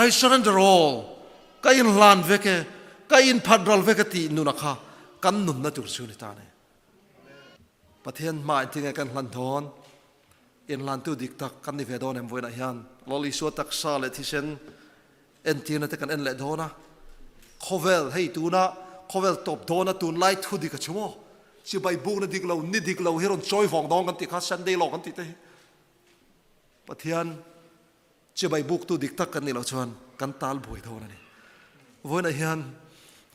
I surrender all, ka inhlan vek e, ka inphat ral vek e tih nuna kha kan nunna tur chu a ni ta a ni. Pathian hmaah engtin nge kan hlan dawn? Inhlantu dik tak kan ni ve dawn em vawiinah hian Lal Isua taksa leh thisen entirna te kan en leh dawn a. Khawvel hei tuna khawvel tawp dawna tunlai thu dik a chhung aw. Chibai bukna dik lo, ni dik lo hi rawn chawi vawng dawn kan tih kha Sunday law kan tih te hi. Pathian Chibai buktu dik tak kan nih loh chuan kan tal buai dawn a ni. Vawiinah hian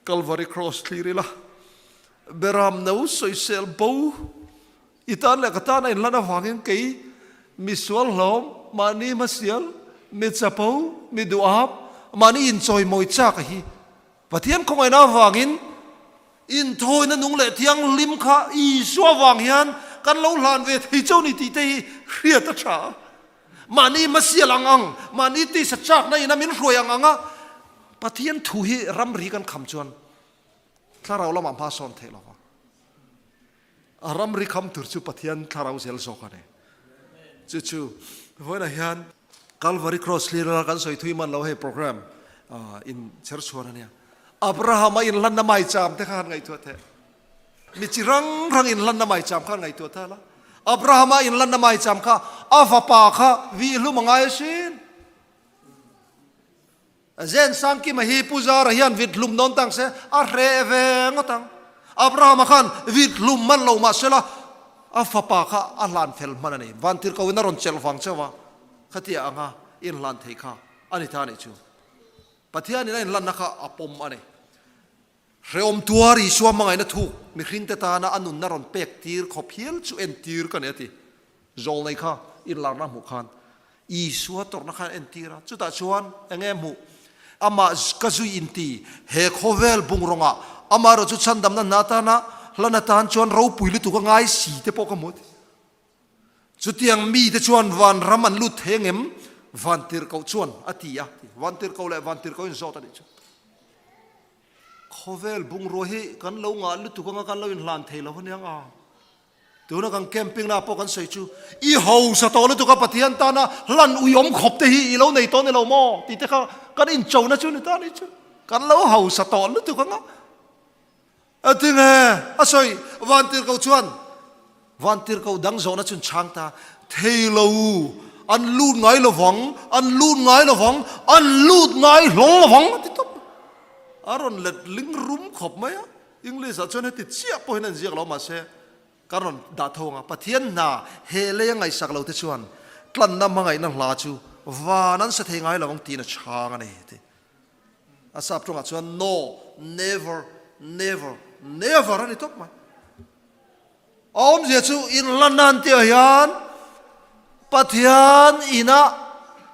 Calvary Cross thlir ila, Beram no sawisel bo i tan leh ka tan a inlan avangin kei mi sual hlawm, mahni hmasial, mi chapo, mi duhap, mahni inchawimawi chak a hi Pathian khawngaihna avangin inthawina nung leh thianghlim kha Isua avang hian kan lo hlan ve thei chauh ni tih te hi hriat a tha a. Mahni hmasial ang ang, mahni tisa chakna ina min hruai ang ang a, Pathian thu hi ramri kan kham chuan thlarau lamah hma sawn theih lo va. A ramri kham tur chu Pathian thlarau zel zawk a ni. Chu chu vawiinah hian Calvary Cross thlir kan sawi thui man lo hei program in chher chhuan a nia. Abraham a inhlanna maicham te kha han ngaihtuah teh. Mi chi rang rang inhlanna maicham kha han ngaihtuah ta la. Abraham a inhlanna maicham kha a fapa kha vih hlum a ngai asin. Zen Sangkima hi Pu Zara hian vit hlum dawn tang se a hreh ve ngawt ang. Abrahama khan vit hlum man lo mah sela a fapa kha a hlan fel hman a ni. Vantirhkoin a rawn chelh vang chauh a, khatia anga inhlan thei kha a ni ta a nih chu. Pathianin a inhlanna kha a pawm a ni. Hrehawm tuar Isua hmangaihna thuk mihringte tana a nunna rawn pek tir khawp hial chu entir ka ni a ti. Zawlnei kha inlarna hmuh khan Isua tawrhna khan entir a, chutah chuan eng nge hmuh? Amah ka zui inti, he khawvel bungrawngah amaherawh chu chhandamna hna atana hlan atan chuan ropui lutuk a ngai si te pawh ka hmu a ti. Chutiang mite chuan vanram an lut thei angem? Vantirhkoh chuan a ti a, Vantirhkoh leh Vantirhkoh inzawt a nih chu. Khawvel bungrua hi kan lo ngah lutuk anga kan lo inhlan thei lo aniang a. Tuna kan camping na pawh kan sawi chu i hausa tawh lutuk a Pathian tana hlan uiawm khawp te hi i lo nei tawh ni lo maw tih te kha kan inchona chu ni ta ni chu. Kan lo hausa tawh lutuk anga. A ti nge? A sawi Vantirhkoh chuan Vantirhkoh dang zawhna chun chhang ta, Thei lo, an lut ngai lo vang, an lut ngai lo vang, an lut ngai hlawng lo vang a ti tawp. A rawn let ling rum khawp mai a, English ah chuan heti chiah pawhin an ziak lo mahse kan rawn dah tho ang a, Pathian hna he lei a ngaihsak lo te chuan tlanna hmangaihna hla chu van an sa thei ngai lo ang tiin a chhang a ni ti. A sap tawngah chuan no, never, never, never a ni tawp mai. A awmzia chu inlan nan tihah hian Pathian inah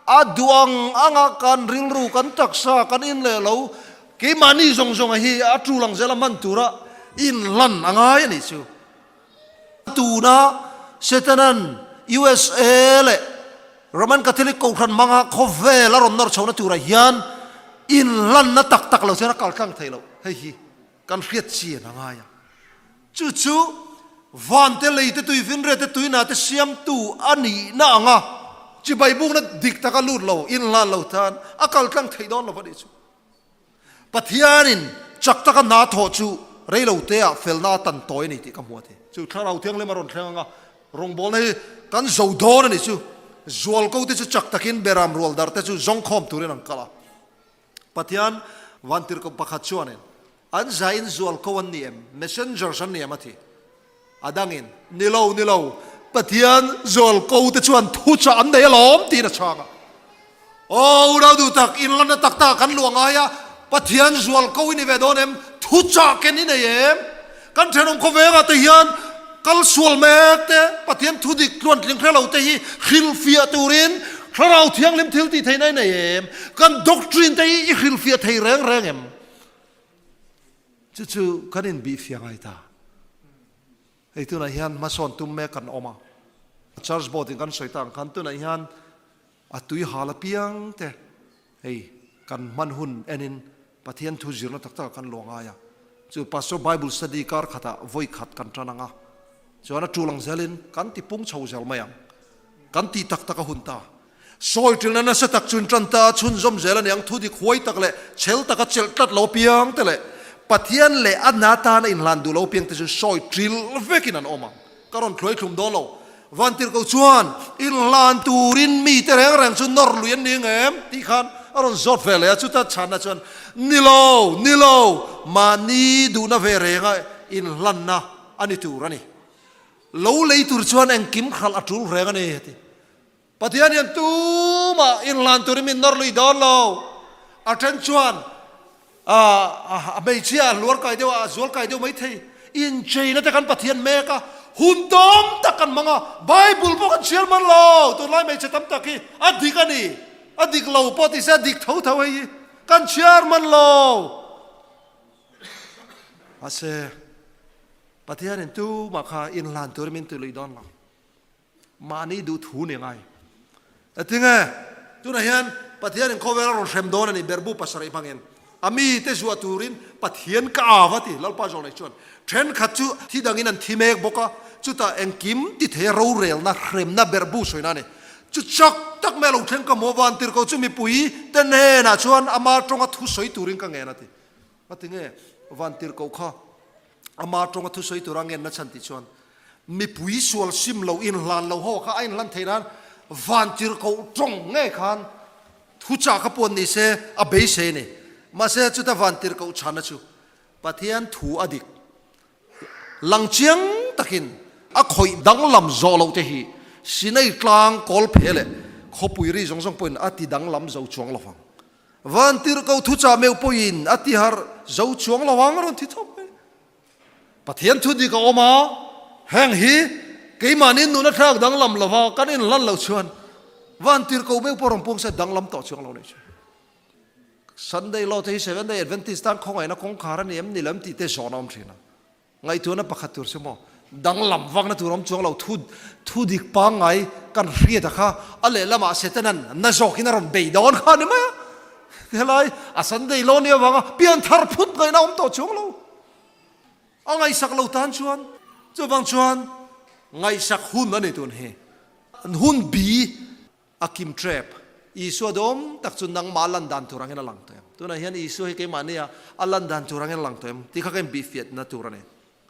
a duh ang anga kan rilru, kan taksa, kan in leh lo, keimahni zawng zawnga hi a tul ang zela hman tura inlan a ngai a nih chu. Tuna Setanan USA leh Roman Catholic Kohhran hmanga khawvel a rawn nawr chhohna turah hian inlanna tak tak lo chuan a kal tlang thei lo. Hei hi kan hriat chian a ngai a. Chu chu vante lei te tuifinriat te tuina te siamtu a nihna anga chibai bukna dik taka lut lo, inlan lo tan a kal tlang thei dawn lo a nih chu. Pathianin chak taka hna thawh chu reiloteah felna a tan tawi a ni tih ka hmu a ti. Chu Thlarau Thianghlim a rawn thleng anga rawngbawlna hi kan zo dawn a ni chu. Zualko te chu chak takin Beram rual dar te chu zawngkhawm turin an kal a. Pathian vantirhkoh pakhat chuanin an zaiin zualko an ni em? Messengers an ni em? a ti. A dangin, Ni lo, ni lo, Pathian zualko te chuan thuchah an nei alawm, tiin a chhang a. Aw, unau duh tak, inlanna tak tak kan luah ngai a, Pathian zualko i ni ve dawn em? Thuchah ken i nei em? Kan thenawm khawvengah te hian kal sual mek te, Pathian thu dik tluantling hre lo te hi hrilhfiah turin Thlarau Thianghlim thil tih theihna i nei em? Kan doctrine te hi i hrilhfiah thei reng reng em? Chu chu kan inbihfiah ngai ta. Hei tunah hian hmasawn tum mek kan awm a. Church board in kan sawi ta ang khan tunah hian a tui hal apiang te hei kan hman hun enin Pathian thu zirna tak takah kan luah ngai a. Chu Pastor Bible Study kar khatah vawi khat kan tan ang a. Chuan a tul ang zelin kan ti pung chho zel mai ang. Kan ti tak tak a hun ta. Sawi ṭilna nasa tak chun ṭan ta chhunzawm zel a ni ang, thu dik huai tak leh chhel taka chelh tlat lo piang te leh Pathian leh a hna tana inhlan duh lo piang te chu sawi ṭil vekin an awm ang. Ka rawn thluai thlum dawn lo. Vantirhkoh chuan inhlan turin mite reng reng chu nawr lui an ni ang em? tih khan a rawn zawt ve leh a, chuta chhanna chuan, Ni lo, ni lo, mahni duhna ve renga inhlanna a ni tur a ni. Lo lei tur chuan engkim hralh a ṭul reng a ni, a ti. Pathian hian tumah inhlan turin min nawr lui dawn lo. A then chuan a hmeichhia a hluar kai deuh a, a zual kai deuh mai thei. Incheina te kan Pathian mek a, hun dawm tak kan hmang a, Bible pawh kan chhiar man lo. Tunlai hmeichhe tam tak hi a dik a ni, a dik lo pawh ti se a dik tho tho hei hi kan chhiar man lo. Mahse, Pathianin tumah kha inhlan turin min ti lui dawn lo. Mahni duh thu ni ngai. Tinge, tunah hian Pathianin khawvel a rawn hrem dawn a ni, berhbu pasarih hmangin. A mite zuah turin Pathian ka au a ti, Lalpa Zawlnei chuan. Thenkhat chu thi dangin an thi mek bawk a, chutah engkim ti thei rorelna, hremna berhbu sawina a ni. Chu chak tak mai a lo thleng ka hmu a, vantirhkoh chu mipui te hnenah chuan ama tawnga thu sawi turin ka ngen a ti. A tinge, vantirhkoh kha ama tawnga thu sawi tura ngenna chhan tih chuan mipui sual sim lo inhlan lo ho kha a inhlan theih nan vantirhkoh tawng ngei khan thuchah kha puan ni se a beisei a ni. Mahse chuta vantirhkoh chhana chu Pathian thu a dik lang chiang takin a khawih danglam zawh loh te hi Sinai tlang kawl phe leh khawpui ri zawng zawng pawhin a ti danglam zo chuang lo vang. Vantirhkoh thuchah meuh pawhin a ti harh zo chuang lo ang a rawn ti thawp mai. Pathian thu dik a awm a, heng hi keimahni nun a thlak danglam lo va, kan inhlan loh chuan Vantirhkoh meuh pawh rawn puang se danglam tawh chuang lo nei chu. Sunday law te hi Seventh Day Adventist tan khawngaihna kawngkhar a ni em ni lo em tih te zawn a awm thin a. Ngaihtuahna pakhat tur chu maw danglam vakna tur awm chuang lo thu thu dik pangngai kan hriat a kha a lehlamah Setanan na zawkin a rawn bei dawn kha a ni mai a. Helai a Sunday law ni avanga pian thar phut ngaihna awm tawh chuang lo. A ngaihsak lo tan chuan chuvang chuan. Ngaihsak hun a ni tun hi. Hun bi a kim trep. Isua dawm tak chu nangmah lan dan tur angin a lang tawh em? Tunah hian Isua hi keimahnia a lan dan tur angin a lang tawh em? Tih kha ka inbihfiahna tur a ni.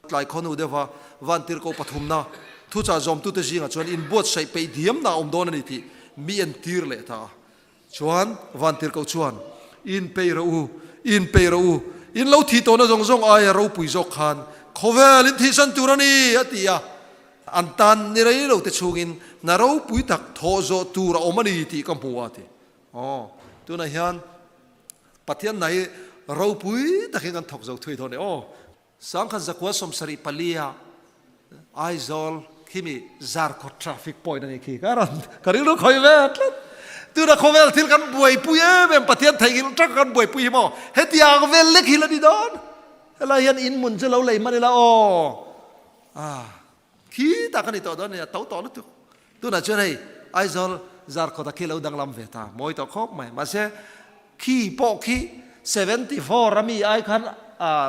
Tlai khawnu deuha vantirhkoh pathumna thuchah zawmtute zingah chuan inbuatsaih peih diamna a awm dawn a ni tih mi entir leh ta a. Chuan vantirhkoh chuan, Inpeih rawh u, inpeih rawh u, in lo thih tawhna zawng zawng aia ropui zawk khan khawvel in thihsan tur a ni, a ti a. An tan ni rei lo te chhungin hna ropui tak thawh zawh tur a awm a ni tih ka hmu a, a ti. Aw, tunah hian Pathian hna hi ropui takin kan thawk zo thui dawn e aw. Sangkhat zakua 74 ah Aizawl khimi Zarkawt traffic point a nih khi ka rawn ka rilru khawi ve tlat. Tuna khawvel thil kan buaipui em em Pathian theihnghilh tak kan buaipui hi maw hetiang vel lek hi la ni dawn. Helai hian in hmun chu lo lei hman ila aw. Ah khi tak a ni tawh dawn a ni a to tawh lutuk. Tunah chuan hei Aizawl Zarkawt a khi lo danglam ve ta mawi tawh khawp mai. Mahse khi pawh khi 74 a mi ai khan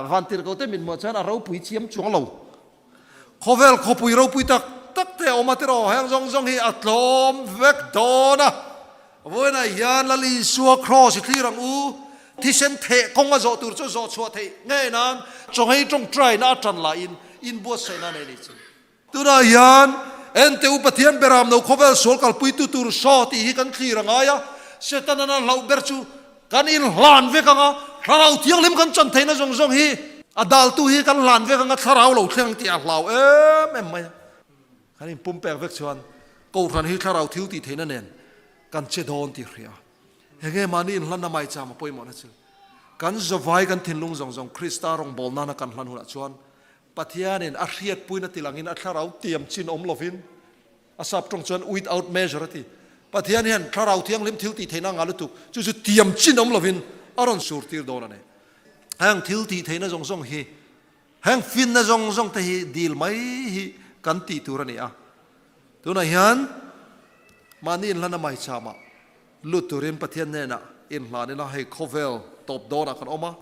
vantirhkoh te mithmuh chuan a ropui chiam chuang lo. Khawvel khawpui ropui tak tak te a awm a tiraw heng zawng zawng hi a tlawm vek dawn a. Vawiinah hian Lal Isua Kraws i thlir ang u. Thisen theh kawng a zawh tur chu zawh chhuah theih ngei nan chawnghei tawngtaina a tan laiin inbuatsaihna nei a ni chu. Tunah hian Ente u Pathian beram no khawvel sual kalpuitu tur saw tih hi kan thlir a ngai a, Setanan a hlauh ber chu kan inhlan vek ang a, thlarau thianghlim kan chan theihna zawng zawng hi a daltu hi kan hlan vek ang a, thlarau lo thleng ang tih a hlau em em mai a. Kan inpumpek vek chuan Kohhran hi thlarau thil tih theihna nen kan che dawn tih hria. Enge mahni inhlanna maicham a pawimawhna chu kan zavai kan thinlung zawng zawng Krista rawngbâwl nana kan hlan hunah chuan Pathianin a hriatpuina ti langin a thlarau tiam chin awm lovin, a sap tawng chuan without measure a ti. Pathian hian thlarau thianghlim thil tih theihna a ngah lutuk, chu chu tiam chin awm lovin a rawn sur tir dawn a ni. Heng thil tih theihna zawng zawng hi, heng finna zawng zawng te hi dil mai hi kan tih tur a ni a. Tunah hian mahni inhlana maichama lut turin Pathian hnenah inhlan ila hei khawvel tawp dawnah kan awm a,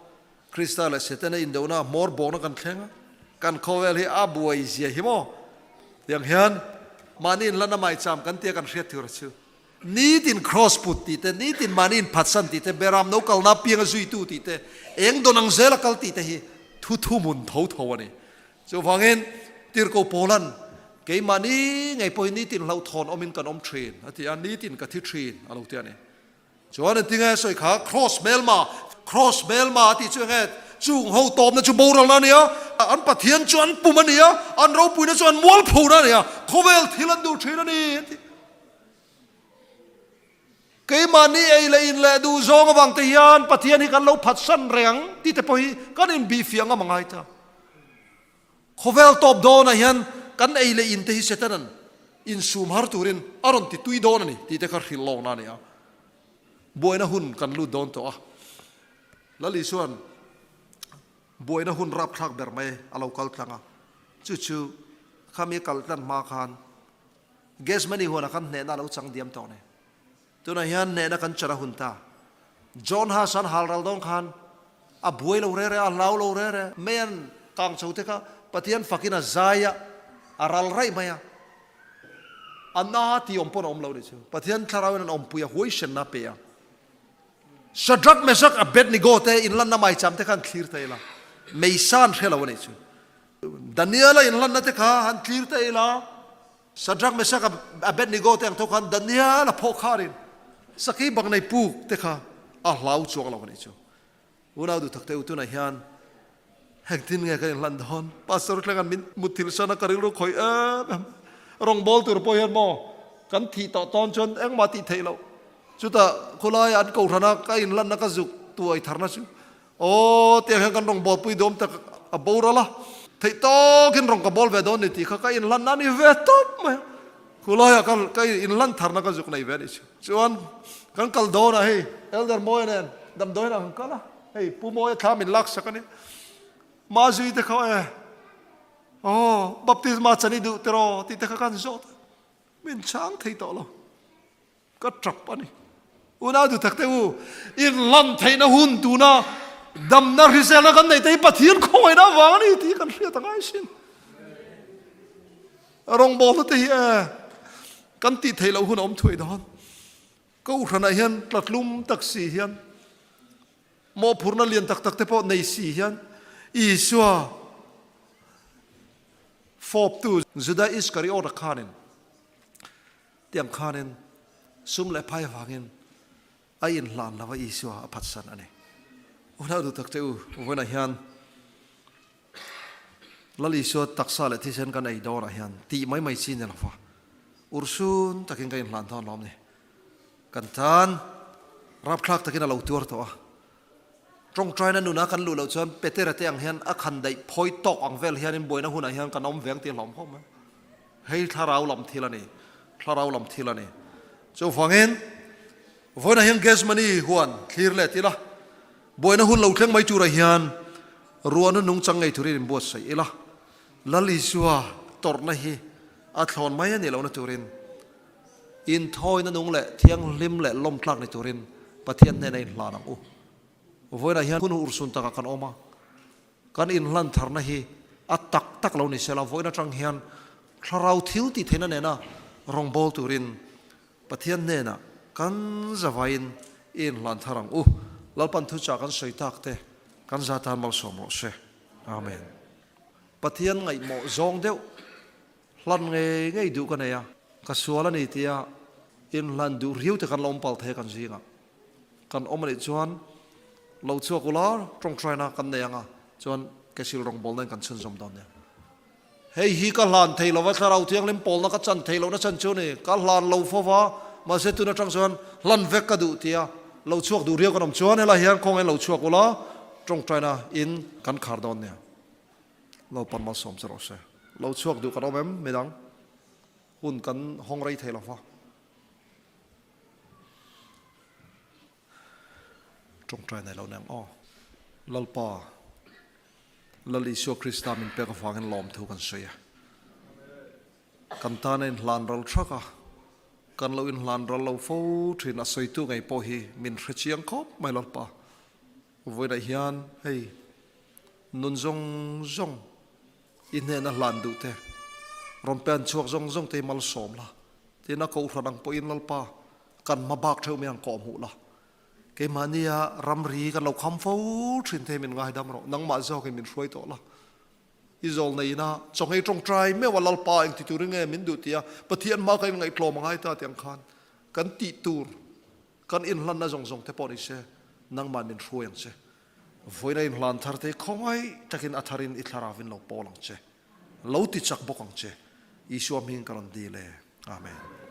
Krista leh Setana indohna hmawr bawkna kan thleng a, kan khawvel hi a buai zia hi maw? Tiang hian mahni inhlanna maicham kan tia kan hriat tur a chu. Nitin cross put tih te, nitin mahni inphatsan tih te, beram no kalna pianga zuitu tih te, eng dawn ang zela kal tih te hi thu thuhmun tho tho a ni. Chuvangin Tirhkoh Paulan, Keimahni ngei pawhin nitin hlauhthawn awmin kan awm thin, a ti a, nitin ka thi thin, a lo ti a ni. Chuan engtin nge sawi kha Cross hmelma, Cross hmelma a tih chu enge? Chung ho tawpna chu boralna a ni a, an Pathian chu an pum a ni a, an ropuina chu an mualphona a ni a, khawvel thil an duh thin a ni a ti. Keimahni ei leh in leh duh zawng avang te hian Pathian hi kan lo phatsan reng ang tih te pawh hi kan inbihfiah ngam a ngai ta. Khawvel tawp dawnah hian kan ei leh in te hi Setanan insum har turin a rawn ti tui dawn a ni tih te kha hrilh lawkna a ni a. Buaina hun kan lut dawn tawh a. Lal Isua'n buaina hun rapthlak ber mai a lo kal tlang a. Chu chu khami kal tlan hma khan Gethsemane huanah khan hnehna a lo chang diam tawh a ni. Tunah hian hnehna kan chan a hun ta. John Huss an hal ral dawn khan a buai lo rere, a hlau lo rere, mei an kang chho te kha Pathian fakin a zai a, a ral raih mai a. A na tih awm pawn a awm lo nih chu. Pathian thlarauin an awmpui a, huaisenna a pe a. Shadrach, Meshach, Abednego te inlanna maicham te kha an thlir ta ila, mei san hre lo a nih chu. Daniela inlanna te kha han thlir ta ila, Shadrach, Meshach, Abednego te ang tho khan Daniel a phawh kharin sakei bak nei puk te kha a hlau chuang lo a nih chu. Unau duhtak te u tunah hian engtin nge kan inhlan dawn? Pastor thleng an min mutthilh san a ka rilru khawih em em. Rawngbâwl tur pawh hian maw kan thih tawh tawn chuan engmah tih theih loh. Chutah khawlaia an kohhran a ka inhlanna ka zuk tuai tharna chu Aw, tiang hian kan rawn bawlpui dawm tak a boral a, theih tawkin rawn ka bawl ve dawn ni tih kha ka inhlan a ni ve tawp mai a. Khulaiah ka ka inhlan tharna ka zuk nei ve a nih chu. Chuan kan kal dawnah hei Elder Mawia nen damdawiin ah kan kal a, hei Pu Mawia thla min laksak a ni. Mazui te kha e, aw baptisma chan i duh tiraw tih te kha kan zawt a, min chhang thei tawh lo. Ka tap a ni. Unau duhtak te u, inlan theihna hun tuna damna hriselna kan neih te hi Pathian khawngaihna avang a ni tih kan hriat a ngai sin. Rawngbawlna te hi e kan tih theih loh hun a awm thuai dawn. Kohhranah hian tlatlum tak si hian mawhphurhna lian tak tak te pawh nei si hian Isua fawptu Juda Iskariota khanin tiang khanin sum leh phai avangin a inhlan lova Isua a phatsan a ni. Unau duh tak che u, vawiinah hian Lal Isua taksa leh thisen kan ei dawnah hian tih mai mai chi ni lova urhsun takin kan inhlan dawn lawm ni. Kan tan rapthlak takin a lo tuar tawh a. Tawngtaina nuna kan luh loh chuan Petera te ang hian a khan daih phawi tawk ang vel hianin buaina hunah hian kan awm veng tih a hlawm khawp mai. Hei thlarau lam thil a ni, thlarau lam thil a ni. Chuvangin vawiinah hian Gethsemane huan thlir leh tila buaina hun lo thleng mai turah hian ruahna nungchang ngei turin inbuatsaih ila, Lal Isua tawrhna hi a thlawn mai a nih lohna turin inthawina nung leh thianghlim leh lawmtlak ni turin Pathian hnena inhlan ang u. Vawiinah hian hun urhsun takah kan awm a, kan inhlan tharna hi a tak tak lo ni sela, vawiin atang hian thlarau thil tih theihna nena rawngbâwl turin Pathian hnenah kan zavaiin i inhlan thar ang u. Lalpan thuchah kan sawi tak te kan za tan malsawm rawh se. Amen. Pathian ngaihmawh zawng deuh hlan ngei ngei duh ka nei a, ka sual a ni tia inhlan duh riau te kan la awm pal thei a kan zingah. Kan awm a nih chuan lo chhuak ula tawngtaina kan nei ang a, chuan kesil rawngbawlna in kan chhunzawm dawn nia. Hei hi ka hlan thei lova, Thlarau Thianghlim pawlna ka chan thei lohna chan chu ni, ka hlan lo fo va, mahse tun atang chuan hlan vek ka duh tia lo chhuak duh riau kan awm chuan helai hian khawngaih lo chhuak ula tawngtaina in kan khar dawn nia. Lo pan malsawm che rawh se. Lo chhuak duh kan awm em midang? Hun kan hawng rei thei lo va. Tawngtai nei lo neng aw. Lalpa, Lal Isua Krista min pek avangin lawmthu kan sawi a. Kan tana inhlan ral thak a, kan lo inhlan ral lo fo thin a sawitu ngei pawh hi min hre chiang khawp mai Lalpa. Vawiinah hian hei nun zawng zawng i hnena hlan duh te, rawn pen chhuak zawng zawng te hi malsawm la, tin a kohhran ang pawhin Lalpa kan hma bak theuh mai ang kawh hmuh la, keimahnia ramri kan lo kham fo thin te min ngaidam rawh, nangmah zawkin min hruai tawh la, i zawl neina chawnghei tawngtai meuh a Lalpa engti turin nge min duh tia Pathian hma ka inngaihtlawm a ngai ta tih ang khan kan tih tur kan inhlanna zawng zawng te pawh ni se nangmah min hruai ang che. Vawiina inhlan thar te khawngaih takin a tharin i thlarauin lo pawl ang che, lo ti chak bawk ang che. Isua hming ka rawn dil e. Amen.